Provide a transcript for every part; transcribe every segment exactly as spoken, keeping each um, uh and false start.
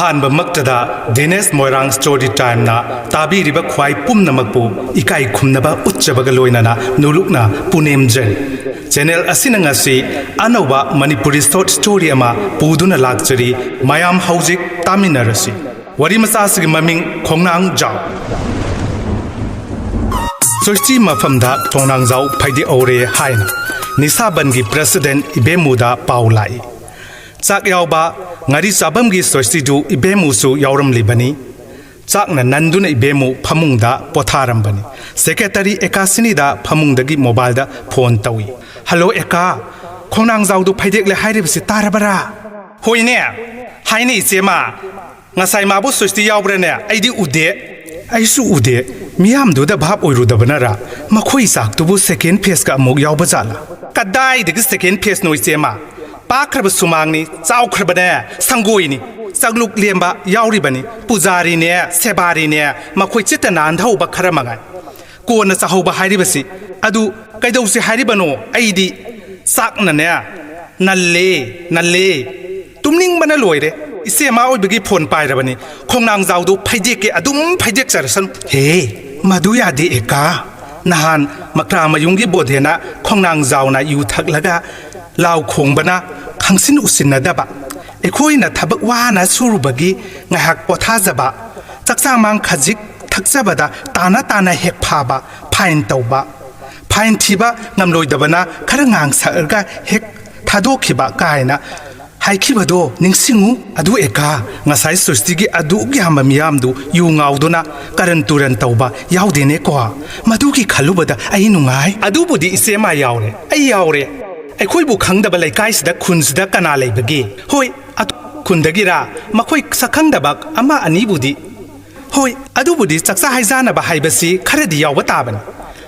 ꯑꯍꯥꯟꯕꯃꯛꯇꯗ ꯗꯤꯅꯦꯁ ꯃꯣꯏꯔꯥꯡ story ꯇꯥꯏꯝꯅ ꯇꯥꯕꯤꯔꯤꯕ ꯈ꯭ꯋꯥꯏ ꯄꯨꯝꯅꯃꯛꯄꯨ ꯏꯀꯥꯏ ꯈꯨꯝꯅꯕ ꯎꯠꯆꯕꯒ ꯂꯣꯏꯅꯅ ꯅꯣꯂꯨꯛꯅ ꯄꯨꯅꯦꯝꯖꯔꯤ꯫ ꯆꯦꯅꯦꯜ ꯑꯁꯤꯅ ꯉꯁꯤ ꯑꯅꯧꯕ ꯃꯅꯤꯄꯨꯔꯤ ꯁꯣꯔꯠ ꯁ꯭ꯇꯣꯔꯤ ꯑꯃ ꯄꯨꯗꯨꯅ ꯂꯥꯛꯆꯔꯤ꯫ ꯃꯌꯥꯝ ꯍꯧꯖꯤꯛ ꯇꯥꯃꯤꯟꯅꯔꯁꯤ꯫ ꯋꯥꯔꯤ ꯃꯆꯥ ꯑꯁꯤꯒꯤ ꯃꯃꯤꯡ ꯈꯣꯡꯅꯥꯡ ꯖꯥꯎ꯫ ꯁꯣꯏꯁꯇꯤ ꯃꯐꯝꯗ ꯈꯣꯡꯅꯥꯡꯖꯥꯎ ꯐꯩꯗꯦꯛ ꯍꯧꯔꯦ ꯍꯥꯏꯅ ꯅꯤꯁꯥꯕꯟꯒꯤ ꯄ꯭ꯔꯦꯁꯤꯗꯦꯟ ꯏꯕꯦꯝꯃꯨꯗ ꯄꯥꯎ ꯂꯥꯛꯏ꯫ ꯆꯥꯛ ꯌꯥꯎꯕ ꯉꯥꯔꯤ ꯆꯥꯐꯝꯒꯤ ꯁꯣꯏꯁꯇꯤꯗꯨ ꯏꯕꯦꯝꯃꯨꯁꯨ ꯌꯥꯎꯔꯝꯂꯤꯕꯅꯤ꯫ ꯆꯥꯛꯅ ꯅꯟꯗꯨꯅ ꯏꯕꯦꯝꯃꯨ ꯐꯃꯨꯡꯗ ꯄꯣꯊꯥꯔꯝꯕꯅꯤ꯫ ꯁꯦꯀ꯭ꯔꯦꯇꯔꯤ ꯑꯦꯀꯥꯁꯤꯅꯤꯗ ꯐꯃꯨꯡꯗꯒꯤ ꯃꯣꯕꯥꯏꯜꯗ ꯐꯣꯟ ꯇꯧꯏ꯫ "ꯍꯜꯂꯣ ꯑꯦꯀꯥ, ꯈꯣꯡꯅꯥꯡꯖꯥꯎꯗꯨ ꯐꯩꯗꯦꯛꯂꯦ ꯍꯥꯏꯔꯤꯕꯁꯤ ꯇꯥꯔꯕꯔꯥ?" "ꯍꯣꯏꯅꯦ, ꯍꯥꯏꯅꯦ ꯏꯆꯦꯃ꯫ ꯉꯁꯥꯏ ꯃꯥꯕꯨ ꯁꯣꯏꯁꯇꯤ ꯌꯥꯎꯕ꯭ꯔꯥꯅꯦ? ꯑꯩꯗꯤ ꯎꯗꯦ꯫" "ꯑꯩꯁꯨ ꯎꯗꯦ꯫ ꯃꯤꯌꯥꯝꯗꯨꯗ ꯚꯥꯞ ꯑꯣꯏꯔꯨꯗꯕꯅꯔꯥ? ꯃꯈꯣꯏ ꯆꯥꯛꯇꯨꯕꯨ ꯁꯦꯀꯦꯟ ꯐꯦꯁꯀ ꯑꯃꯨꯛ ꯌꯥꯎꯕ ꯖꯥꯠꯂꯥ?" "ꯀꯗꯥꯏꯗꯒꯤ ꯁꯦꯀꯦꯟ ꯐꯦꯁꯅꯣ ꯏꯆꯦꯃ? ꯄꯥꯛꯈ꯭ꯔꯕ ꯁꯨꯃꯥꯡꯅꯤ, ꯆꯥꯎꯈ꯭ꯔꯕꯅꯦ ꯁꯪꯒꯣꯏꯅꯤ꯫ ꯆꯥꯛꯂꯨꯛ ꯂꯦꯝꯕ ꯌꯥꯎꯔꯤꯕꯅꯤ, ꯄꯨꯖꯥꯔꯤꯅꯦ, ꯁꯦꯕꯥꯔꯤꯅꯦ, ꯃꯈꯣꯏ ꯆꯤꯠꯇ ꯅꯥꯟꯊꯍꯧꯕ ꯈꯔ ꯃꯉꯥꯏ꯫ ꯀꯣꯟꯅ ꯆꯥꯍꯧꯕ ꯍꯥꯏꯔꯤꯕꯁꯤ ꯑꯗꯨ ꯀꯩꯗꯧꯁꯤ ꯍꯥꯏꯔꯤꯕꯅꯣ? ꯑꯩꯗꯤ ꯆꯥꯛꯅꯅꯦ ꯅꯜꯂꯦ, ꯅꯜꯂꯦ꯫ ꯇꯨꯝꯅꯤꯡꯕꯅ ꯂꯣꯏꯔꯦ꯫ ꯏꯆꯦꯃ ꯑꯣꯏꯕꯒꯤ ꯐꯣꯟ ꯄꯥꯏꯔꯕꯅꯤ꯫ ꯈꯣꯡꯅꯥꯡꯖꯥꯎꯗꯨ ꯐꯩꯗꯦꯛꯀꯦ ꯑꯗꯨꯝ ꯐꯩꯗꯦꯛꯆꯔꯁꯅꯨ꯫" "ꯍꯦ, ꯃꯗꯨ ꯌꯥꯗꯦ ꯑꯦꯀꯥ꯫ ꯅꯍꯥꯟ ꯃꯀ꯭ꯔꯥꯃꯌꯨꯝꯒꯤ ꯕꯣꯙꯦꯅ ꯈꯣꯡꯅꯥꯡꯖꯥꯎꯅ ꯌꯨ ꯊꯛꯂꯒ ꯂꯥꯎ ꯈꯣꯡꯕꯅ ꯈꯪꯁꯤꯟ ꯎꯁꯤꯟꯅꯗꯕ, ꯑꯩꯈꯣꯏꯅ ꯊꯕꯛ ꯋꯥꯅ ꯁꯨꯔꯨꯕꯒꯤ ꯉꯥꯏꯍꯥꯛ ꯄꯣꯊꯥꯖꯕ, ꯆꯥꯛꯆꯥ ꯃꯥꯡ ꯈꯖꯤꯛ ꯊꯛꯆꯕꯗ ꯇꯥꯅ ꯇꯥꯅ ꯍꯦꯛ ꯐꯥꯕ, ꯐꯥꯏꯟ ꯇꯧꯕ, ꯐꯥꯏꯟ ꯊꯤꯕ ꯉꯝꯂꯣꯏꯗꯕꯅ ꯈꯔ ꯉꯥꯡꯁꯛꯑꯒ ꯍꯦꯛ ꯊꯥꯗꯣꯛꯈꯤꯕ ꯀꯥꯏꯅ ꯍꯥꯏꯈꯤꯕꯗꯣ ꯅꯤꯡꯁꯤꯡꯉꯨ꯫" "ꯑꯗꯨ ꯑꯦꯀꯥ, ꯉꯁꯥꯏ ꯁꯣꯏꯁꯇꯤꯒꯤ ꯑꯗꯨꯛ ꯌꯥꯝꯕ ꯃꯤꯌꯥꯝꯗꯨ ꯌꯨ ꯉꯥꯎꯗꯨꯅ ꯀꯔꯟ ꯇꯨꯔꯟ ꯇꯧꯕ ꯌꯥꯎꯗꯦꯅꯦꯀꯣ? ꯃꯗꯨꯒꯤ ꯈꯜꯂꯨꯕꯗ ꯑꯩ ꯅꯨꯡꯉꯥꯏ꯫" "ꯑꯗꯨꯕꯨꯗꯤ ꯏꯆꯦꯃ ꯌꯥꯎꯔꯦ, ꯑꯩ ꯌꯥꯎꯔꯦ꯫ ꯑꯩꯈꯣꯏꯕꯨ ꯈꯪꯗꯕ ꯂꯩꯀꯥꯏꯁꯤꯗ, ꯈꯨꯟꯁꯤꯗ ꯀꯅꯥ ꯂꯩꯕꯒꯦ? ꯍꯣꯏ, ꯑꯇꯣꯞꯄ ꯈꯨꯟꯗꯒꯤꯔꯥ? ꯃꯈꯣꯏ ꯁꯛꯈꯪꯗꯕ ꯑꯃ ꯑꯅꯤꯕꯨꯗꯤ꯫ ꯍꯣꯏ, ꯑꯗꯨꯕꯨꯗꯤ ꯆꯥꯛꯆꯥ ꯍꯩꯖꯥꯟꯅꯕ ꯍꯥꯏꯕꯁꯤ ꯈꯔꯗꯤ ꯌꯥꯎꯕ ꯇꯥꯕꯅꯤ꯫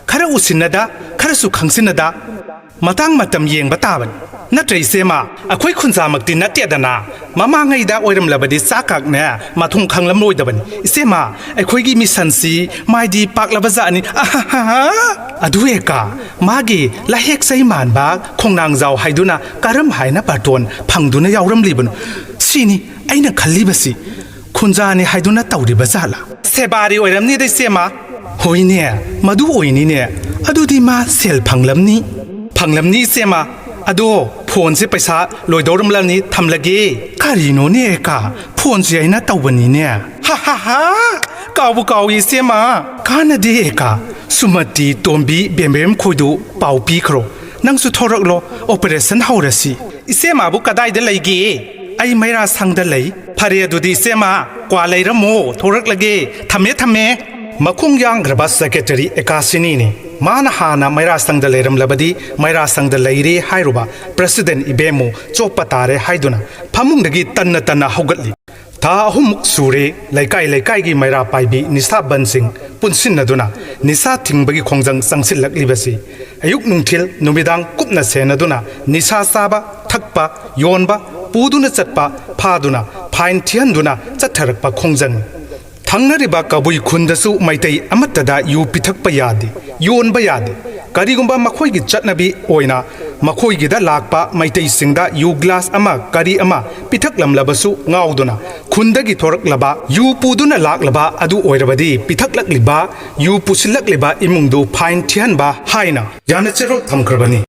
ꯈꯔ ꯎꯁꯤꯟꯅꯗ, ꯈꯔꯁꯨ ꯈꯪꯁꯤꯟꯅꯗ, ꯃꯇꯥꯡ ꯃꯇꯝ ꯌꯦꯡꯕ ꯇꯥꯕꯅꯤ꯫ ꯅꯠꯇ꯭ꯔ ꯏꯆꯦꯃ? ꯑꯩꯈꯣꯏ ꯈꯨꯟꯖꯥꯃꯛꯇꯤ ꯅꯠꯇꯦꯗꯅ꯫ ꯃꯃꯥꯡꯉꯩꯗ ꯑꯣꯏꯔꯝꯂꯕꯗꯤ ꯆꯥꯛ ꯀꯥꯛꯅꯦ ꯃꯊꯣꯡ ꯈꯪꯂꯝꯂꯣꯏꯗꯕꯅꯤ꯫ ꯏꯆꯦꯃ, ꯑꯩꯈꯣꯏꯒꯤ mission ꯁꯤ ꯃꯥꯏꯗꯤ ꯄꯥꯛꯂꯕ ꯖꯥꯠꯅꯤ꯫ ꯑꯍꯥꯍꯥ! ꯑꯗꯨ ꯑꯦꯀꯥ, ꯃꯥꯒꯤ ꯂꯥꯍꯦꯛꯆꯩ ꯃꯥꯟꯕ ꯈꯣꯡꯅꯥꯡꯖꯥꯎ ꯍꯥꯏꯗꯨꯅ ꯀꯔꯝ ꯍꯥꯏꯅ ꯄꯥꯔꯇꯣꯟ ꯐꯪꯗꯨꯅ ꯌꯥꯎꯔꯝꯂꯤꯕꯅꯣ? ꯁꯤꯅꯤ ꯑꯩꯅ ꯈꯜꯂꯤꯕꯁꯤ꯫ ꯈꯨꯟꯖꯥꯅꯤ ꯍꯥꯏꯗꯨꯅ ꯇꯧꯔꯤꯕ ꯖꯥꯠꯂꯥ? ꯁꯦꯕꯥꯔꯤ ꯑꯣꯏꯔꯝꯅꯤꯗ ꯏꯆꯦꯃ꯫ ꯍꯣꯏꯅꯦ, ꯃꯗꯨ ꯑꯣꯏꯅꯤꯅꯦ꯫ ꯑꯗꯨꯗꯤ ꯃꯥ ꯁꯦꯜ ꯐꯪꯂꯝꯅꯤ꯫ ꯐꯪꯂꯝꯅꯤ ꯏꯆꯦꯃ꯫ ꯑꯗꯣ ꯐꯣꯟꯁꯦ ꯄꯩꯁꯥ ꯂꯣꯏꯗꯧꯔꯝꯂꯅꯤ, ꯊꯝꯂꯒꯦ꯫ ꯀꯔꯤꯅꯣꯅꯦ ꯑꯦꯀꯥ? ꯐꯣꯟꯁꯦ ꯑꯩꯅ ꯇꯧꯕꯅꯤꯅꯦ꯫ ꯍꯥ ꯍꯥ ꯍꯥ! ꯀꯥꯎꯕꯨ ꯀꯥꯎꯏ ꯏꯆꯦꯃ꯫ ꯀꯥꯟꯅꯗꯦ ꯑꯦꯀꯥ꯫ ꯁꯨꯃꯇꯤ, ꯇꯣꯝꯕꯤ, ꯕꯦꯝꯕꯦꯝ ꯈꯣꯏꯗꯨ ꯄꯥꯎ ꯄꯤꯈ꯭ꯔꯣ꯫ ꯅꯪꯁꯨ ꯊꯣꯔꯛꯂꯣ, operation ꯍꯧꯔꯁꯤ꯫ ꯏꯆꯦꯃꯕꯨ ꯀꯗꯥꯏꯗ ꯂꯩꯒꯦ? ꯑꯩ ꯃꯩꯔꯥ ꯁꯪꯗ ꯂꯩ꯫ ꯐꯔꯦ ꯑꯗꯨꯗꯤ ꯏꯆꯦꯃ, ꯀ꯭ꯋꯥ ꯂꯩꯔꯝꯃꯣ, ꯊꯣꯔꯛꯂꯒꯦ꯫ ꯊꯝꯃꯦ, ꯊꯝꯃꯦ꯫ ꯃꯈꯣꯡ ꯌꯥꯡꯈ꯭ꯔꯕ secretary ꯑꯦꯀꯥꯁꯤꯅꯤꯅꯤ꯫ ꯃꯥꯅ ꯍꯥꯟꯅ ꯃꯩꯔꯥ ꯁꯪꯗ ꯂꯩꯔꯝꯂꯕꯗꯤ ꯃꯩꯔꯥ ꯁꯪꯗ ꯂꯩꯔꯦ ꯍꯥꯏꯔꯨꯕ president ꯏꯕꯦꯝꯃꯨ ꯆꯣꯞꯄ ꯇꯥꯔꯦ ꯍꯥꯏꯗꯨꯅ ꯐꯃꯨꯡꯗꯒꯤ ꯇꯟꯅ ꯇꯟꯅ ꯍꯧꯒꯠꯂꯤ꯫ ꯊꯥ ꯑꯍꯨꯝꯃꯨꯛ ꯁꯨꯔꯦ ꯂꯩꯀꯥꯏ ꯂꯩꯀꯥꯏꯒꯤ ꯃꯩꯔꯥ ꯄꯥꯏꯕꯤ ꯅꯤꯁꯥ ꯕꯟꯁꯤꯡ ꯄꯨꯟꯁꯤꯟꯅꯗꯨꯅ ꯅꯤꯁꯥ ꯊꯤꯡꯕꯒꯤ ꯈꯣꯡꯖꯪ ꯆꯪꯁꯤꯜꯂꯛꯂꯤꯕꯁꯤ꯫ ꯑꯌꯨꯛ ꯅꯨꯡꯊꯤꯜ ꯅꯨꯃꯤꯗꯥꯡ ꯀꯨꯞꯅ ꯁꯦꯟꯅꯗꯨꯅ ꯅꯤꯁꯥ ꯆꯥꯕ, ꯊꯛꯄ, ꯌꯣꯟꯕ, ꯄꯨꯗꯨꯅ ꯆꯠꯄ ꯐꯥꯗꯨꯅ fine ꯊꯤꯍꯟꯗꯨꯅ ꯆꯠꯊꯔꯛꯄ ꯈꯣꯡꯖꯪ꯫ ꯊꯪꯅꯔꯤꯕ ꯀꯕꯨꯏ ꯈꯨꯟꯗꯁꯨ ꯃꯩꯇꯩ ꯑꯃꯠꯇꯗ ꯌꯨ ꯄꯤꯊꯛꯄ ꯌꯥꯗꯦ, ꯌꯣꯟꯕ ꯌꯥꯗꯦ꯫ ꯀꯔꯤꯒꯨꯝꯕ ꯃꯈꯣꯏꯒꯤ ꯆꯠꯅꯕꯤ ꯑꯣꯏꯅ ꯃꯈꯣꯏꯒꯤꯗ ꯂꯥꯛꯄ ꯃꯩꯇꯩꯁꯤꯡꯗ ꯌꯨ glass ꯑꯃ ꯀꯔꯤ ꯑꯃ ꯄꯤꯊꯛꯂꯝꯂꯕꯁꯨ ꯉꯥꯎꯗꯨꯅ ꯈꯨꯟꯗꯒꯤ ꯊꯣꯔꯛꯂꯕ ꯌꯨ ꯄꯨꯗꯨꯅ ꯂꯥꯛꯂꯕ ꯑꯗꯨ ꯑꯣꯏꯔꯕꯗꯤ ꯄꯤꯊꯛꯂꯛꯂꯤꯕ ꯌꯨ ꯄꯨꯁꯤꯜꯂꯛꯂꯤꯕ ꯏꯃꯨꯡꯗꯨ fine ꯊꯤꯍꯟꯕ ꯍꯥꯏꯅ ꯌꯥꯅꯆꯦꯔꯣꯜ ꯊꯝꯈ꯭ꯔꯕꯅꯤ꯫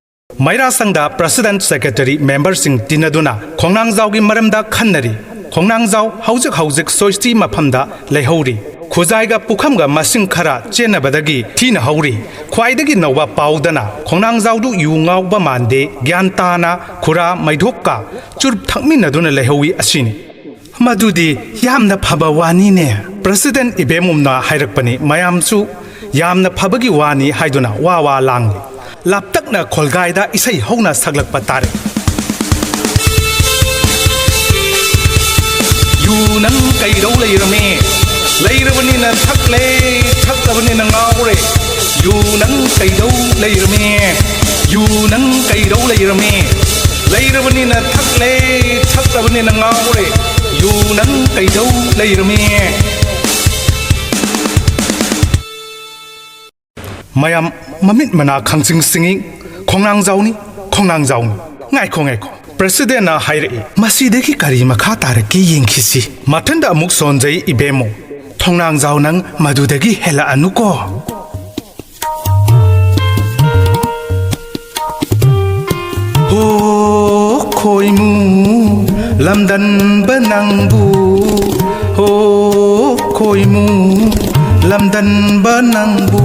ꯃꯩꯔꯥ ꯁꯪꯗ president secretary memberꯁꯤꯡ ꯇꯤꯟꯅꯗꯨꯅ ꯈꯣꯡꯅꯥꯡꯖꯥꯎꯒꯤ ꯃꯔꯝꯗ ꯈꯟꯅꯔꯤ꯫ ꯈꯣꯡꯅꯥꯡꯖꯥꯎ ꯍꯧꯖꯤꯛ ꯍꯧꯖꯤꯛ ꯁꯣꯏꯁꯇꯤ ꯃꯐꯝꯗ ꯂꯩꯍꯧꯔꯤ꯫ ꯈꯨꯖꯥꯏꯒ ꯄꯨꯈꯝꯒ ꯃꯁꯤꯡ ꯈꯔ ꯆꯦꯟꯅꯕꯗꯒꯤ ꯊꯤꯅ ꯍꯧꯔꯤ꯫ ꯈ꯭ꯋꯥꯏꯗꯒꯤ ꯅꯧꯕ ꯄꯥꯎꯗꯅ ꯈꯣꯡꯅꯥꯡꯖꯥꯎꯗꯨ ꯌꯨ ꯉꯥꯎꯕ ꯃꯥꯟꯗꯦ, ꯒ꯭ꯌꯥꯟ ꯇꯥꯅ ꯈꯨꯔꯥ ꯃꯩꯙꯣꯞꯀ ꯆꯨꯔꯨꯞ ꯊꯛꯃꯤꯟꯅꯗꯨꯅ ꯂꯩꯍꯧꯏ ꯑꯁꯤꯅꯤ꯫ ꯃꯗꯨꯗꯤ ꯌꯥꯝꯅ ꯐꯕ ꯋꯥꯅꯤꯅꯦ꯫ President ꯏꯕꯦꯝꯃꯨꯝꯅ ꯍꯥꯏꯔꯛꯄꯅꯤ꯫ ꯃꯌꯥꯝꯁꯨ ꯌꯥꯝꯅ ꯐꯕꯒꯤ ꯋꯥꯅꯤ ꯍꯥꯏꯗꯨꯅ ꯋꯥ ꯋꯥ ꯂꯥꯡꯂꯤ꯫ ꯂꯥꯞꯇꯛꯅ ꯈꯣꯜꯒꯥꯏꯗ ꯏꯁꯩ ꯍꯧꯅ ꯁꯛꯂꯛꯄ ꯇꯥꯔꯦ꯫ ꯌꯨ ꯅꯪ ꯀꯩꯗꯧ ꯂꯩꯔꯝꯃꯤ? ꯂꯩꯔꯕꯅꯤꯅ ꯊꯛꯂꯦ, ꯊꯛꯂꯕꯅꯤꯅ ꯉꯥꯎꯔꯦ꯫ ꯌꯨ ꯅꯪ ꯀꯩꯗꯧ ꯂꯩꯔꯝꯃꯤ? ꯌꯨ ꯅꯪ ꯀꯩꯗꯧ ꯂꯩꯔꯝꯃꯤ? ꯂꯩꯔꯕꯅꯤꯅ ꯊꯛꯂꯦ, ꯊꯛꯂꯕꯅꯤꯅ ꯉꯥꯎꯔꯦ, ꯌꯨ ꯅꯪ ꯀꯩꯗꯧ ꯂꯩꯔꯝꯃꯤ? ꯃꯌꯥꯝ ꯃꯃꯤꯠ ꯃꯅꯥ ꯈꯪꯁꯤꯡ ꯁꯤꯡꯏ꯫ "ꯈꯣꯡꯅꯥꯡꯖꯥꯎꯅꯤ, ꯈꯣꯡꯅꯥꯡꯖꯥꯎꯅꯤ"꯫ ꯉꯥꯏꯈꯣ, ꯉꯥꯏꯈꯣ꯫ ꯄ꯭ꯔꯁꯤꯗꯦꯟꯅ ꯍꯥꯏꯔꯛꯏ, "ꯃꯁꯤꯗꯒꯤ ꯀꯔꯤ ꯃꯈꯥ ꯇꯥꯔꯛꯀꯦ ꯌꯦꯡꯈꯤꯁꯤ"꯫ ꯃꯊꯟꯗ ꯑꯃꯨꯛ ꯁꯣꯟꯖꯩ ꯏꯕꯦꯝꯃꯨ꯫ "ꯊꯣꯡꯅꯥꯡꯖꯥꯎ ꯅꯪ ꯃꯗꯨꯗꯒꯤ ꯍꯦꯜꯂꯛꯑꯅꯨꯀꯣ"꯫ ꯍꯣ ꯈꯣꯏꯃꯨ ꯂꯝꯗꯟꯕ ꯅꯪꯕꯨ, ꯍꯣ ꯈꯣꯏꯃꯨ ꯂꯝꯗꯟꯕ ꯅꯪꯕꯨ꯫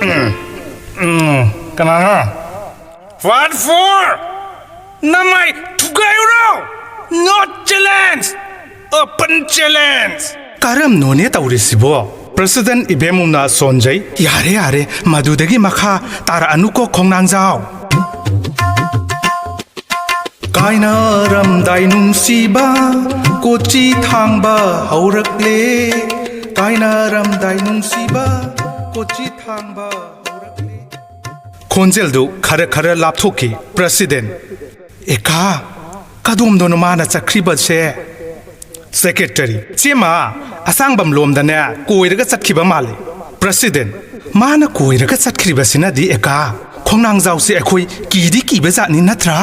ꯎꯝ, ꯎꯝ, ꯀꯅꯥꯅꯣ? What for? ꯅꯃꯥꯏ ꯊꯨꯒꯥꯏꯔꯣ! No challenge! Open challenge! ꯀꯔꯝꯅꯣꯅꯦ ꯇꯧꯔꯤꯁꯤꯕꯣ? ꯄ꯭ꯔꯁꯤꯗꯦꯟ ꯏꯕꯦꯝꯃꯨꯝꯅ ꯁꯣꯟꯖꯩ꯫ "ꯌꯥꯔꯦ, ꯌꯥꯔꯦ, ꯃꯗꯨꯗꯒꯤ ꯃꯈꯥ ꯇꯥꯔꯛꯑꯅꯨꯀꯣ ꯈꯣꯡꯅꯥꯡꯖꯥꯎ"꯫ ꯀꯥꯏꯅꯔꯝꯗꯥꯏ ꯅꯨꯡꯁꯤꯕ ꯀꯣꯆꯤ ꯊꯥꯡꯕ ꯍꯧꯔꯛꯂꯦ꯫ ꯀꯥꯏꯅꯔꯝꯗꯥꯏ ꯅꯨꯡꯁꯤꯕ ꯀꯣꯆꯤ ꯊꯥꯡꯕ ꯍꯧꯔꯛꯂꯦ꯫ ꯈꯣꯟꯖꯦꯜꯗꯨ ꯈꯔ ꯈꯔ ꯂꯥꯞꯊꯣꯛꯈꯤ꯫ ꯄ꯭ꯔꯁꯤꯗꯦꯟ, "ꯑꯦꯀꯥ, ꯀꯗꯣꯝꯗꯅꯣ ꯃꯥꯅ ꯆꯠꯈ꯭ꯔꯤꯕꯁꯦ?" ꯁꯦꯀ꯭ꯔꯦꯇꯔꯤ, "ꯆꯦꯃ, ꯑꯁꯥꯡꯕꯝ ꯂꯣꯝꯗꯅꯦ ꯀꯣꯏꯔꯒ ꯆꯠꯈꯤꯕ ꯃꯥꯜꯂꯤ"꯫ ꯄ꯭ꯔꯁꯤꯗꯦꯟ, "ꯃꯥꯅ ꯀꯣꯏꯔꯒ ꯆꯠꯈ꯭ꯔꯤꯕꯁꯤꯅꯗꯤ ꯑꯦꯀꯥ, ꯈꯣꯡꯅꯥꯡꯖꯥꯎꯁꯦ ꯑꯩꯈꯣꯏ ꯀꯤꯗꯤ ꯀꯤꯕ ꯖꯥꯠꯅꯤ ꯅꯠꯇ꯭ꯔꯥ?"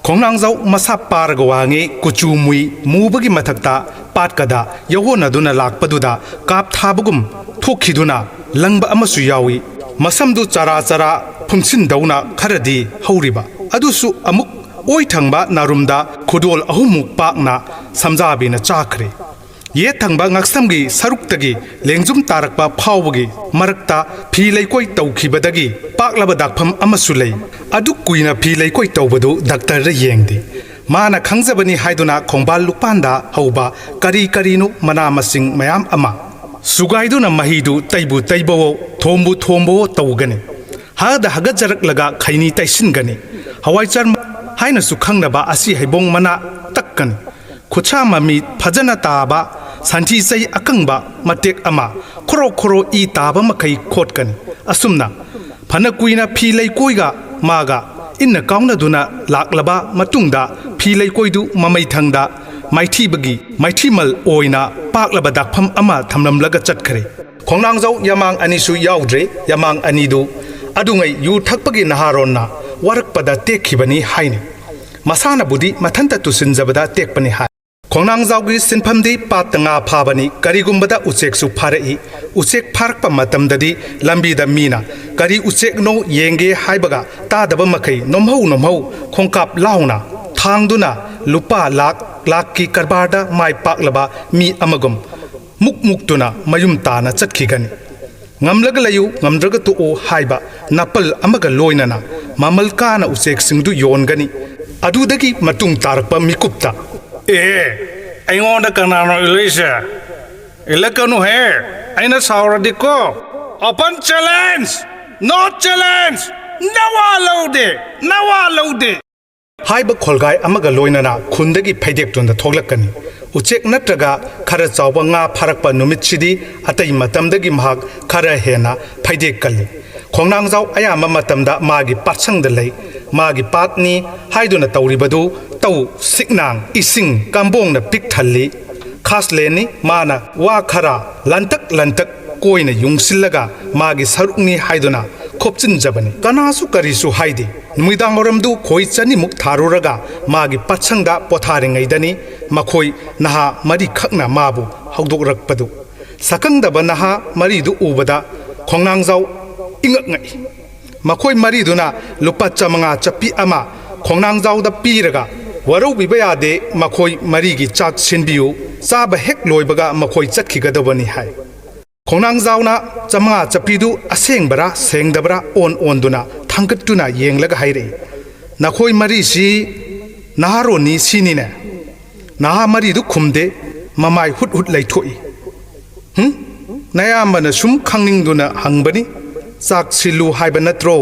ꯈꯣꯡꯅꯥꯡꯖꯥꯎ ꯃꯁꯥ ꯄꯥꯔꯒ ꯋꯥꯡꯉꯤ, ꯀꯨꯆꯨ ꯃꯨꯏ, ꯃꯨꯕꯒꯤ ꯃꯊꯛꯇ ꯄꯥꯠꯀꯗ ꯌꯧꯍꯣꯟꯅꯗꯨꯅ ꯂꯥꯛꯄꯗꯨꯗ ꯀꯥꯞ ꯊꯥꯕꯒꯨꯝ ꯊꯣꯛꯈꯤꯗꯨꯅ ꯂꯪꯕ ꯑꯃꯁꯨ ꯌꯥꯎꯏ꯫ ꯃꯁꯝꯗꯨ ꯆꯔꯥ ꯆꯔꯥ ꯐꯨꯝꯁꯤꯟꯗꯧꯅ ꯈꯔꯗꯤ ꯍꯧꯔꯤꯕ, ꯑꯗꯨꯁꯨ ꯑꯃꯨꯛ ꯑꯣꯏ ꯊꯪꯕ ꯅꯥꯔꯨꯝꯗ ꯈꯨꯗꯣꯜ ꯑꯍꯨꯝꯃꯨꯛ ꯄꯥꯛꯅ ꯁꯝꯖꯥꯕꯤꯅ ꯆꯥꯈ꯭ꯔꯦ꯫ ꯌꯦꯠ ꯊꯪꯕ ꯉꯛꯁꯝꯒꯤ ꯁꯔꯨꯛꯇꯒꯤ ꯂꯦꯡꯖꯨꯝ ꯇꯥꯔꯛꯄ ꯐꯥꯎꯕꯒꯤ ꯃꯔꯛꯇ ꯐꯤ ꯂꯩꯀꯣꯏ ꯇꯧꯈꯤꯕꯗꯒꯤ ꯄꯥꯛꯂꯕ ꯗꯥꯛꯐꯝ ꯑꯃꯁꯨ ꯂꯩ꯫ ꯑꯗꯨꯛ ꯀꯨꯏꯅ ꯐꯤ ꯂꯩꯀꯣꯏ ꯇꯧꯕꯗꯨ ꯗꯥꯛꯇꯔꯗ ꯌꯦꯡꯗꯦ꯫ ꯃꯥꯅ ꯈꯪꯖꯕꯅꯤ ꯍꯥꯏꯗꯨꯅ ꯈꯣꯡꯕꯥꯜ ꯂꯨꯄꯥꯟꯗ ꯍꯧꯕ ꯀꯔꯤ ꯀꯔꯤꯅꯣ ꯃꯅꯥ ꯃꯁꯤꯡ ꯃꯌꯥꯝ ꯑꯃ ꯁꯨꯒꯥꯏꯗꯨꯅ ꯃꯍꯤꯗꯨ ꯇꯩꯕꯨ ꯇꯩꯕꯋꯣ ꯊꯣꯝꯕꯨ ꯊꯣꯝꯕꯋꯣ ꯇꯧꯒꯅꯤ꯫ ꯍꯥꯗ ꯍꯥꯒꯠꯆꯔꯛꯂꯒ ꯈꯩꯅꯤ ꯇꯩꯁꯤꯟꯒꯅꯤ꯫ ꯍꯋꯥꯏꯆꯥꯔ ꯍꯥꯏꯅꯁꯨ ꯈꯪꯅꯕ ꯑꯁꯤ ꯍꯩꯕꯣꯡ ꯃꯅꯥ ꯇꯛꯀꯅꯤ꯫ ꯈꯨꯠꯁꯥ ꯃꯃꯤ ꯐꯖꯅ ꯇꯥꯕ ꯁꯟꯊꯤ ꯆꯩ ꯑꯀꯪꯕ ꯃꯇꯦꯛ ꯑꯃ ꯈꯣꯔꯣ ꯈꯣꯔꯣ ꯏ ꯇꯥꯕ ꯃꯈꯩ ꯈꯣꯠꯀꯅꯤ꯫ ꯑꯁꯨꯝꯅ ꯐꯅ ꯀꯨꯏꯅ ꯐꯤ ꯂꯩꯀꯣꯏꯒ ꯃꯥꯒ ꯏꯟꯅ ꯀꯥꯎꯅꯗꯨꯅ ꯂꯥꯛꯂꯕ ꯃꯇꯨꯡꯗ, ꯐꯤ ꯂꯩꯀꯣꯏꯗꯨ ꯃꯃꯩꯊꯪꯗ ꯃꯥꯏꯊꯤꯕꯒꯤ ꯃꯥꯏꯊꯤꯃꯜ ꯑꯣꯏꯅ ꯄꯥꯛꯂꯕ ꯗꯥꯛꯐꯝ ꯑꯃ ꯊꯝꯂꯝꯂꯒ ꯆꯠꯈ꯭ꯔꯦ꯫ ꯈꯣꯡꯅꯥꯡꯖꯥꯎ ꯌꯥꯃꯥꯡ ꯑꯅꯤꯁꯨ ꯌꯥꯎꯗ꯭ꯔꯦ꯫ ꯌꯥꯃꯥꯡ ꯑꯅꯤꯗꯨ ꯑꯗꯨꯉꯩ ꯌꯨ ꯊꯛꯄꯒꯤ ꯅꯍꯥꯔꯣꯟꯅ ꯋꯥꯔꯛꯄꯗ ꯇꯦꯛꯈꯤꯕꯅꯤ ꯍꯥꯏꯅꯩ꯫ ꯃꯁꯥꯅꯕꯨꯗꯤ ꯃꯊꯟꯇ ꯇꯨꯁꯤꯟꯖꯕꯗ ꯇꯦꯛꯄꯅꯤ ꯍꯥꯏ꯫ ꯈꯣꯡꯅꯥꯡꯖꯥꯎꯒꯤ ꯁꯤꯟꯐꯝꯗꯤ ꯄꯥꯠꯇ ꯉꯥ ꯐꯥꯕꯅꯤ꯫ ꯀꯔꯤꯒꯨꯝꯕꯗ ꯎꯆꯦꯛꯁꯨ ꯐꯥꯔꯛꯏ꯫ ꯎꯆꯦꯛ ꯐꯥꯔꯛꯄ ꯃꯇꯝꯗꯗꯤ ꯂꯝꯕꯤꯗ ꯃꯤꯅ "ꯀꯔꯤ ꯎꯆꯦꯛꯅꯣ ꯌꯦꯡꯒꯦ" ꯍꯥꯏꯕꯒ ꯇꯥꯗꯕ ꯃꯈꯩ ꯅꯣꯝꯍꯧ ꯅꯣꯝꯍꯧ ꯈꯣꯡꯀꯥꯞ ꯂꯥꯎꯅ ꯊꯥꯡꯗꯨꯅ ꯂꯨꯄꯥ ꯂꯥꯛ ꯂꯥꯛꯀꯤ ꯀꯔꯕꯥꯔꯗ ꯃꯥꯏ ꯄꯥꯛꯂꯕ ꯃꯤ ꯑꯃꯒꯨꯝ ꯃꯨꯛ ꯃꯨꯛꯇꯨꯅ ꯃꯌꯨꯝ ꯇꯥꯅ ꯆꯠꯈꯤꯒꯅꯤ꯫ ꯉꯝꯂꯒ ꯂꯩꯌꯨ, ꯉꯝꯗ꯭ꯔꯒ ꯇꯣꯛꯎ ꯍꯥꯏꯕ ꯅꯥꯄꯜ ꯑꯃꯒ ꯂꯣꯏꯅꯅ ꯃꯃꯜ ꯀꯥꯅ ꯎꯆꯦꯛꯁꯤꯡꯗꯨ ꯌꯣꯟꯒꯅꯤ꯫ ꯑꯗꯨꯗꯒꯤ ꯃꯇꯨꯡ ꯇꯥꯔꯛꯄ ꯃꯤꯀꯨꯞꯇ, "ꯑꯦ, ꯑꯩꯉꯣꯟꯗ ꯀꯅꯥꯅꯣ ꯏꯜꯂꯛꯏꯁꯦ? ꯏꯜꯂꯛꯀꯅꯨꯍꯦ, ꯑꯩꯅ ꯁꯥꯎꯔꯗꯤꯀꯣ꯫ Open challenge! No challenge! ꯅꯋꯥ ꯂꯧꯗꯦ, ꯅꯋꯥ ꯂꯧꯗꯦ!" ꯍꯥꯏꯕ ꯈꯣꯜꯒꯥꯏ ꯑꯃꯒ ꯂꯣꯏꯅꯅ ꯈꯨꯟꯗꯒꯤ ꯐꯩꯗꯦꯛꯇꯨꯅ ꯊꯣꯛꯂꯛꯀꯅꯤ꯫ ꯎꯆꯦꯛ ꯅꯠꯇ꯭ꯔꯒ ꯈꯔ ꯆꯥꯎꯕ ꯉꯥ ꯐꯥꯔꯛꯄ ꯅꯨꯃꯤꯠꯁꯤꯗꯤ ꯑꯇꯩ ꯃꯇꯝꯗꯒꯤ ꯃꯍꯥꯛ ꯈꯔ ꯍꯦꯟꯅ ꯐꯩꯗꯦꯛ ꯀꯜꯂꯤ꯫ ꯈꯣꯡꯅꯥꯡꯖꯥꯎ ꯑꯌꯥꯝꯕ ꯃꯇꯝꯗ ꯃꯥꯒꯤ ꯄꯥꯠꯁꯪꯗ ꯂꯩ꯫ ꯃꯥꯒꯤ ꯄꯥꯠꯅꯤ ꯍꯥꯏꯗꯨꯅ ꯇꯧꯔꯤꯕꯗꯨ ꯇꯧ, ꯁꯤꯛꯅꯥꯡ, ꯏꯁꯤꯡ ꯀꯝꯕꯣꯡꯅ ꯄꯤꯛ ꯊꯜꯂꯤ꯫ ꯈꯥꯁꯂꯦꯟꯅꯤ꯫ ꯃꯥꯅ ꯋꯥ ꯈꯔ ꯂꯟꯇꯛ ꯂꯟꯇꯛ ꯀꯣꯏꯅ ꯌꯨꯡꯁꯤꯜꯂꯒ ꯃꯥꯒꯤ ꯁꯔꯨꯛꯅꯤ ꯍꯥꯏꯗꯨꯅ ꯈꯣꯞꯆꯤꯟꯖꯕꯅꯤ꯫ ꯀꯅꯥꯁꯨ ꯀꯔꯤꯁꯨ ꯍꯥꯏꯗꯦ꯫ ꯅꯨꯃꯤꯗꯥꯡꯋꯥꯏꯔꯝꯗꯨ ꯈꯣꯏ ꯆꯅꯤꯃꯨꯛ ꯊꯥꯔꯨꯔꯒ ꯃꯥꯒꯤ ꯄꯥꯠꯁꯪꯗ ꯄꯣꯊꯥꯔꯤꯉꯩꯗꯅꯤ ꯃꯈꯣꯏ ꯅꯍꯥ ꯃꯔꯤꯈꯛꯅ ꯃꯥꯕꯨ ꯍꯧꯗꯣꯛꯔꯛꯄꯗꯨ꯫ ꯁꯛꯈꯪꯗꯕ ꯅꯍꯥ ꯃꯔꯤꯗꯨ ꯎꯕꯗ ꯈꯣꯡꯅꯥꯡꯖꯥꯎ ꯏꯉꯛ ꯉꯛꯏ꯫ ꯃꯈꯣꯏ ꯃꯔꯤꯗꯨꯅ ꯂꯨꯄꯥ ꯆꯥꯃꯉꯥ ꯆꯞꯄꯤ ꯑꯃ ꯈꯣꯡꯅꯥꯡꯖꯥꯎꯗ ꯄꯤꯔꯒ, "ꯋꯥꯔꯧꯕꯤꯕ ꯌꯥꯗꯦ, ꯃꯈꯣꯏ ꯃꯔꯤꯒꯤ ꯆꯥꯛ ꯁꯤꯟꯕꯤꯌꯨ, ꯆꯥꯕ ꯍꯦꯛ ꯂꯣꯏꯕꯒ ꯃꯈꯣꯏ ꯆꯠꯈꯤꯒꯗꯕꯅꯤ" ꯍꯥꯏ꯫ ꯈꯣꯡꯅꯥꯡꯖꯥꯎꯅ ꯆꯥꯃꯉꯥ ꯆꯞꯄꯤꯗꯨ ꯑꯁꯦꯡꯕꯔꯥ ꯁꯦꯡꯗꯕꯔꯥ ꯑꯣꯟ ꯑꯣꯟꯗꯨꯅ ꯊꯥꯡꯒꯠꯇꯨꯅ ꯌꯦꯡꯂꯒ ꯍꯥꯏꯔꯛꯏ, "ꯅꯈꯣꯏ ꯃꯔꯤꯁꯤ ꯅꯍꯥꯔꯣꯟꯅꯤ ꯁꯤꯅꯤꯅꯦ?" ꯅꯍꯥ ꯃꯔꯤꯗꯨ ꯈꯨꯝꯗꯦ, ꯃꯃꯥꯏ ꯍꯨꯠ ꯍꯨꯠ ꯂꯩꯊꯣꯛꯏ꯫ "ꯍꯨꯝ? ꯅꯌꯥꯝꯕꯅ ꯁꯨꯝ ꯈꯪꯅꯤꯡꯗꯨꯅ ꯍꯪꯕꯅꯤ꯫ ꯆꯥꯛ ꯁꯤꯜꯂꯨ ꯍꯥꯏꯕ ꯅꯠꯇ꯭ꯔꯣ?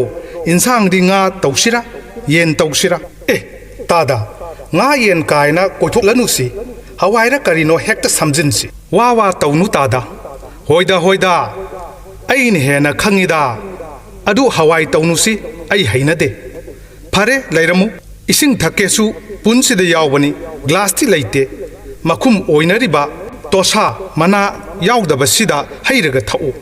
ꯏꯟꯁꯥꯡꯗꯤ ꯉꯥ ꯇꯧꯁꯤꯔꯥ, ꯌꯦꯟ ꯇꯧꯁꯤꯔꯥ?" "ꯑꯦ, ꯇꯥꯗ, ꯉꯥ ꯌꯦꯟ ꯀꯥꯏꯅ ꯀꯣꯏꯊꯣꯛꯂꯅꯨꯁꯤ꯫ ꯍꯋꯥꯏꯔ ꯀꯔꯤꯅꯣ ꯍꯦꯛꯇ ꯁꯝꯖꯤꯟꯁꯤ꯫ ꯋꯥ ꯋꯥ ꯇꯧꯅꯨ ꯇꯥꯗ꯫ ꯍꯣꯏꯗ, ꯍꯣꯏꯗ, ꯑꯩꯅ ꯍꯦꯟꯅ ꯈꯪꯉꯤꯗ꯫ "ꯑꯗꯨ ꯍꯋꯥꯏ ꯇꯧꯅꯨꯁꯤ, ꯑꯩ ꯍꯩꯅꯗꯦ꯫" "ꯐꯔꯦ, ꯂꯩꯔꯝꯃꯨ꯫ ꯏꯁꯤꯡ ꯊꯛꯀꯦꯁꯨ ꯄꯨꯟꯁꯤꯗ ꯌꯥꯎꯕꯅꯤ, ꯒ꯭ꯂꯥꯁꯇꯤ ꯂꯩꯇꯦ꯫ ꯃꯈꯨꯝ ꯑꯣꯏꯅꯔꯤꯕ ꯇꯣꯁꯥ ꯃꯅꯥ ꯌꯥꯎꯗꯕꯁꯤꯗ ꯍꯩꯔꯒ ꯊꯛꯎ꯫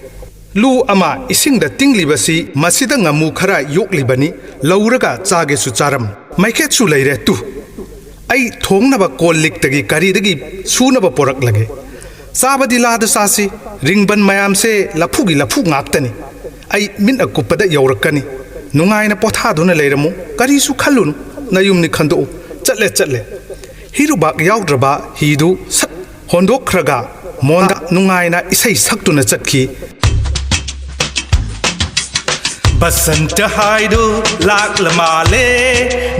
ꯂꯨ ꯑꯃ ꯏꯁꯤꯡꯗ ꯇꯤꯡꯂꯤꯕꯁꯤ ꯃꯁꯤꯗ ꯉꯥꯃꯨ ꯈꯔ ꯌꯣꯛꯂꯤꯕꯅꯤ, ꯂꯧꯔꯒ ꯆꯥꯒꯦꯁꯨ ꯆꯥꯔꯝꯃꯨ꯫ ꯃꯩꯈꯦꯠꯁꯨ ꯂꯩꯔꯦ ꯇꯨ꯫ ꯑꯩ ꯊꯣꯡꯅꯕ ꯀꯣꯜ ꯂꯤꯛꯇꯒꯤ ꯀꯔꯤꯗꯒꯤ ꯁꯨꯅꯕ ꯄꯣꯔꯛꯂꯒꯦ꯫ ꯆꯥꯕꯗꯤ ꯂꯥꯗ ꯆꯥꯁꯤ, ꯔꯤꯡꯕꯟ ꯃꯌꯥꯝꯁꯦ ꯂꯐꯨꯒꯤ ꯂꯐꯨ ꯉꯥꯛꯇꯅꯤ꯫" ꯑꯩ ꯃꯤꯠ ꯑꯀꯨꯞꯄꯗ ꯌꯧꯔꯛꯀꯅꯤ꯫ "ꯅꯨꯡꯉꯥꯏꯅ ꯄꯣꯊꯥꯗꯨꯅ ꯂꯩꯔꯝꯃꯨ, ꯀꯔꯤꯁꯨ ꯈꯜꯂꯨꯅꯨ, ꯅꯌꯨꯝꯅꯤ ꯈꯟꯗꯣꯛꯎ꯫" ꯆꯠꯂꯦ, ꯆꯠꯂꯦ꯫ ꯍꯤꯔꯨꯕꯥꯛ ꯌꯥꯎꯗ꯭ꯔꯕ ꯍꯤꯗꯨ ꯁꯠ ꯍꯣꯟꯗꯣꯛꯈ꯭ꯔꯒ ꯃꯣꯟꯗ ꯅꯨꯡꯉꯥꯏꯅ ꯏꯁꯩ ꯁꯛꯇꯨꯅ ꯆꯠꯈꯤ꯫ ꯕꯁꯟꯇ ꯍꯥꯏꯗꯨ ꯂꯥꯛꯂ ꯃꯥꯜꯂꯦ,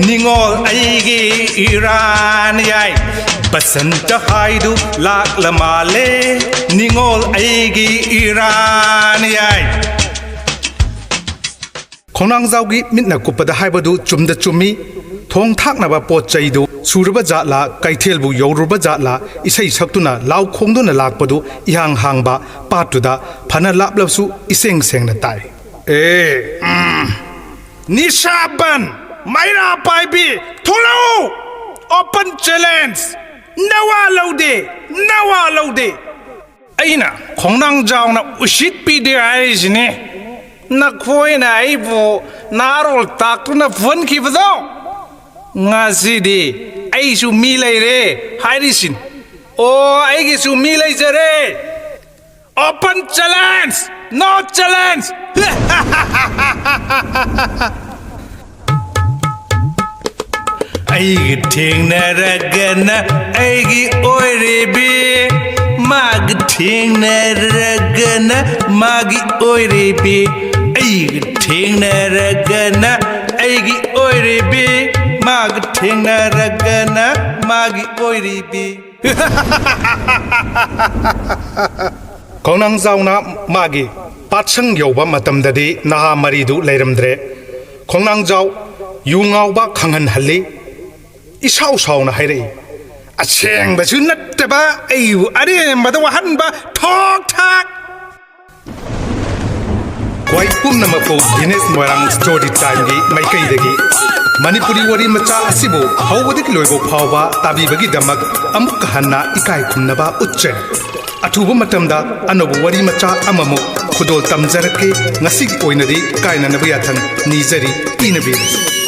ꯅꯤꯉꯣꯜ ꯑꯩꯒꯤ ꯏꯔꯥꯟ ꯌꯥꯏ꯫ ꯕꯁꯟꯇ ꯍꯥꯏꯗꯨ ꯂꯥꯛꯂ ꯃꯥꯜꯂꯦ, ꯅꯤꯉꯣꯜ ꯑꯩꯒꯤ ꯏꯔꯥꯟ ꯌꯥꯏ꯫ ꯈꯣꯡꯅꯥꯡꯖꯥꯎꯒꯤ ꯃꯤꯠꯅ ꯀꯨꯞꯄꯗ ꯍꯥꯏꯕꯗꯨ ꯆꯨꯝꯗ ꯆꯨꯝꯃꯤ꯫ ꯊꯣꯡ ꯊꯥꯛꯅꯕ ꯄꯣꯠ ꯆꯩꯗꯨ ꯁꯨꯔꯕ ꯖꯥꯠꯂꯥ, ꯀꯩꯊꯦꯜꯕꯨ ꯌꯧꯔꯨꯔꯕ ꯖꯥꯠꯂꯥ, ꯏꯁꯩ ꯁꯛꯇꯨꯅ ꯂꯥꯎ ꯈꯣꯡꯗꯨꯅ ꯂꯥꯛꯄꯗꯨ ꯏꯍꯥꯡ ꯍꯥꯡꯕ ꯄꯥꯠꯇꯨꯗ ꯐꯅ ꯂꯥꯞꯂꯕꯁꯨ ꯏꯁꯦꯡ ꯁꯦꯡꯅ ꯇꯥꯏ꯫ ꯑꯦ, ꯎꯝ꯫ ꯅꯤꯁꯥꯕꯟ, ꯃꯩꯔꯥ ꯄꯥꯏꯕꯤ, ꯊꯣꯛꯂꯛꯎ! Open challenge! ꯅꯋꯥ ꯂꯧꯗꯦ, ꯅꯋꯥ ꯂꯧꯗꯦ! ꯑꯩꯅ ꯈꯣꯡꯅꯥꯡ ꯆꯥꯎꯅ ꯎꯁꯤꯠꯄꯤꯗꯦ ꯍꯥꯏꯔꯤꯁꯤꯅꯦ꯫ ꯅꯈꯣꯏꯅ ꯑꯩꯕꯨ ꯅꯍꯥꯔꯣꯜ ꯇꯥꯛꯇꯨꯅ ꯐꯨꯍꯟꯈꯤꯕꯗꯣ, ꯉꯁꯤꯗꯤ ꯑꯩꯁꯨ ꯃꯤ ꯂꯩꯔꯦ ꯍꯥꯏꯔꯤꯁꯤꯅꯤ꯫ ꯑꯣ, ꯑꯩꯒꯤꯁꯨ ꯃꯤ ꯂꯩꯖꯔꯦ꯫ Open challenge! No challenge! ꯑꯩꯒ ꯊꯦꯡꯅꯔꯒꯅ ꯑꯩꯒꯤ ꯑꯣꯏꯔꯤꯕꯤ, ꯃꯥꯒ ꯊꯦꯡꯅꯔꯒꯅ ꯃꯥꯒꯤ ꯑꯣꯏꯔꯤꯕꯤ, ꯑꯩꯒ ꯊꯦꯡꯅꯔꯒꯅ ꯑꯩꯒꯤ ꯑꯣꯏꯔꯤꯕꯤ, ꯃꯥꯒ ꯊꯦꯡꯅꯔꯒꯅ ꯃꯥꯒꯤ ꯑꯣꯏꯔꯤꯕꯤ꯫ ꯈꯣꯡꯅꯥꯡꯖꯥꯎꯅ ꯃꯥꯒꯤ ꯄꯥꯠꯁꯪ ꯌꯧꯕ ꯃꯇꯝꯗꯗꯤ ꯅꯍꯥ ꯃꯔꯤꯗꯨ ꯂꯩꯔꯝꯗ꯭ꯔꯦ꯫ ꯈꯣꯡꯅꯥꯡꯖꯥꯎ ꯌꯨ ꯉꯥꯎꯕ ꯈꯪꯍꯟꯍꯜꯂꯤ꯫ ꯏꯁꯥꯎ ꯁꯥꯎꯅ ꯍꯥꯏꯔꯛꯏ, "ꯑꯁꯦꯡꯕꯁꯨ ꯅꯠꯇꯕ ꯑꯩꯕꯨ ꯑꯔꯦꯝꯕꯗ ꯋꯥꯍꯟꯕ ꯊꯣꯛ ꯊꯥꯛ!" ꯈ꯭ꯋꯥꯏ ꯄꯨꯝꯅꯃꯛꯄꯨ ꯒꯤꯅꯦꯁ ꯃꯣꯏꯔꯥꯡ ꯁ꯭ꯇꯣꯔꯤ ꯇꯥꯏꯝꯒꯤ ꯃꯥꯏꯀꯩꯗꯒꯤ ꯃꯅꯤꯄꯨꯔꯤ ꯋꯥꯔꯤ ꯃꯆꯥ ꯑꯁꯤꯕꯨ ꯍꯧꯕꯗꯒꯤ ꯂꯣꯏꯕ ꯐꯥꯎꯕ ꯇꯥꯕꯤꯕꯒꯤꯗꯃꯛ ꯑꯃꯨꯛꯀ ꯍꯟꯅ ꯏꯀꯥꯏ ꯈꯨꯝꯅꯕ ꯎꯠꯆꯔꯤ꯫ ꯑꯊꯨꯕ ꯃꯇꯝꯗ ꯑꯅꯧꯕ ꯋꯥꯔꯤ ꯃꯆꯥ ꯑꯃꯃꯨꯛ ꯈꯨꯗꯣꯜ ꯇꯝꯖꯔꯛꯀꯦ꯫ ꯉꯁꯤꯒꯤ ꯑꯣꯏꯅꯗꯤ ꯀꯥꯏꯅꯅꯕ ꯌꯥꯊꯪ ꯅꯤꯖꯔꯤ, ꯄꯤꯅꯕꯤꯔꯁꯨ꯫